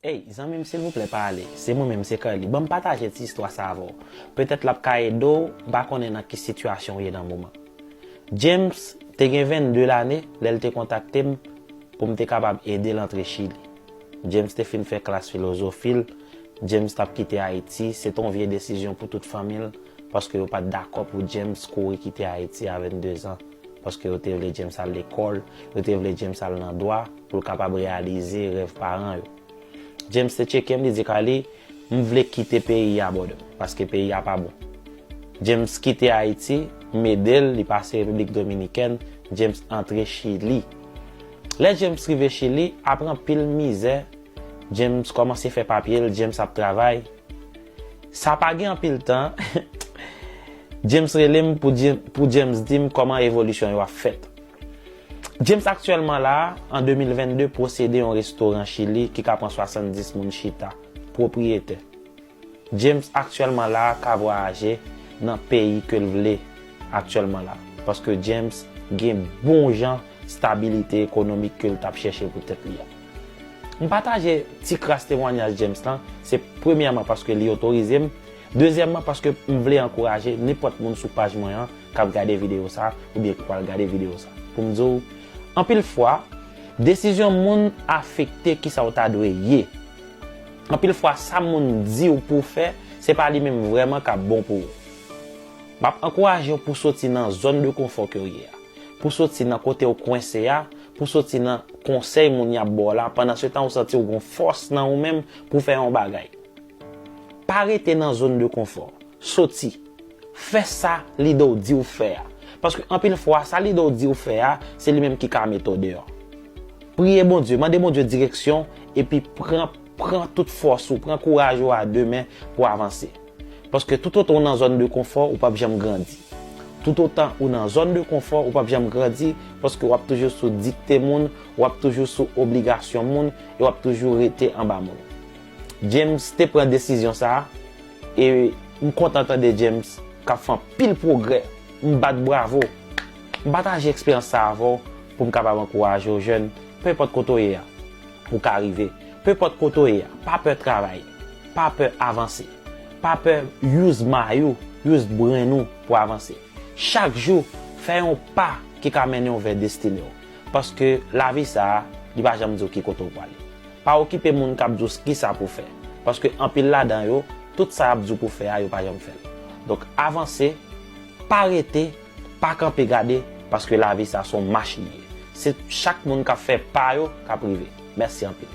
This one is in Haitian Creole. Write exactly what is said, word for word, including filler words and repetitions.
Ey, zanmi m, silvouplè, pa ale. Se mwen menm, se Carly. Ban m pataje ti istwa sa avè w. Petèt l ap ka ede w, m pa konnen nan ki sitiyasyon w ye nan moman. James te gen vennde lane lè l te kontakte m pou m te kapab ede l antre Chili. James te fin fè klas filozofi l. James t ap kite Ayiti. Se te yon vye desizyon pou tout fanmi l, paske yo pa t dakò pou James kouri kite Ayiti a vennde zan. Paske yo te vle James al lekòl, yo te vle James al nan dwa pou l kapab reyalize rèv paran yo. James te tcheke m, li di, Carly, m vle kite peyi a, brother, paske peyi a pa bon. James kite Ayiti, m ede l, li pase Repiblik Dominikèn, James antre Chili. Lè James rive Chili, apre anpil mizè, James kòmanse fè papye l, James ap travay. Sa pa gen anpil tan, James rele m pou, Jam- pou James di m kòman evolisyon yo ap fèt. James aktyèlman la, an de mil vennde, posede yon restoran Chili ki ka pran swasanndis moun chita, pwopriyetè. James aktyèlman la ka vwayaje nan peyi ke l vle aktyèlman la, paske James gen bon jan stabilite ekonomik ke l t ap chèche pou tèt li a. M pataje ti kras temwanyaj James lan, se premyèman paske li otorize m, dezyèmman paske m vle ankouraje nenpòt moun sou paj mwen an k ap gade videyo sa oubyen ki pral gade videyo sa. Pou m di w, anpil fwa, desizyon moun afekte kisa w ta dwe ye. Anpil fwa, sa moun di w pou w fè, se pa li menm vrèman k ap bon pou ou. M ap ankouraje w pou w soti nan zòn de konfò ke w ye a, pou w soti nan kote w kwense a, pou w soti nan konsèy moun y ap ba w la, pandan se tan ou santi w gon fòs nan ou menm pou w fè yon bagay. Pa rete nan zòn de konfò. Soti. Fè sa lide w di w fè a. Paske anpil fwa, sa lide w di w fè a, se li menm ki ka mete w deyò. Priye Bondye, mande Bondye direksyon, epi pran, pran tout fòs ou, pran kouraj ou a de men pou w avanse. Paske toutotan w nan zòn de konfò, ou p ap janm grandi. Toutotan ou nan zòn de konfò, ou p ap janm grandi, paske w ap toujou sou dikte moun, w ap toujou sou obligasyon moun, e w ap toujou rete anba moun. James te pran desizyon sa a, e m kontan tande James k ap fè anpil pwogrè. M bat bravo. M pataje eksperyans sa a avè w pou m kapab ankouraje w jèn, pe enpòt kote w ye a, ou ka rive. Pe enpòt kote w ye a, pa pè travay, pa pè avanse, pa pè use may ou, use brain ou pou avanse. Chak jou, fè yon pa ki ka mennen w vè destine w. Paske lavi sa a, li pa janm di w ki kote w prale. Pa okipe moun k ap di w kisa pou w fè. Paske anpil ladan yo, tout sa y ap di w pou w fè a, yo pa janm fè l. Donk, avanse, pa rete, pa kanpe gade, paske lavi sa a se yon mach li ye. Se chak moun k ap fè pa yo k ap rive. Mèsi anpil.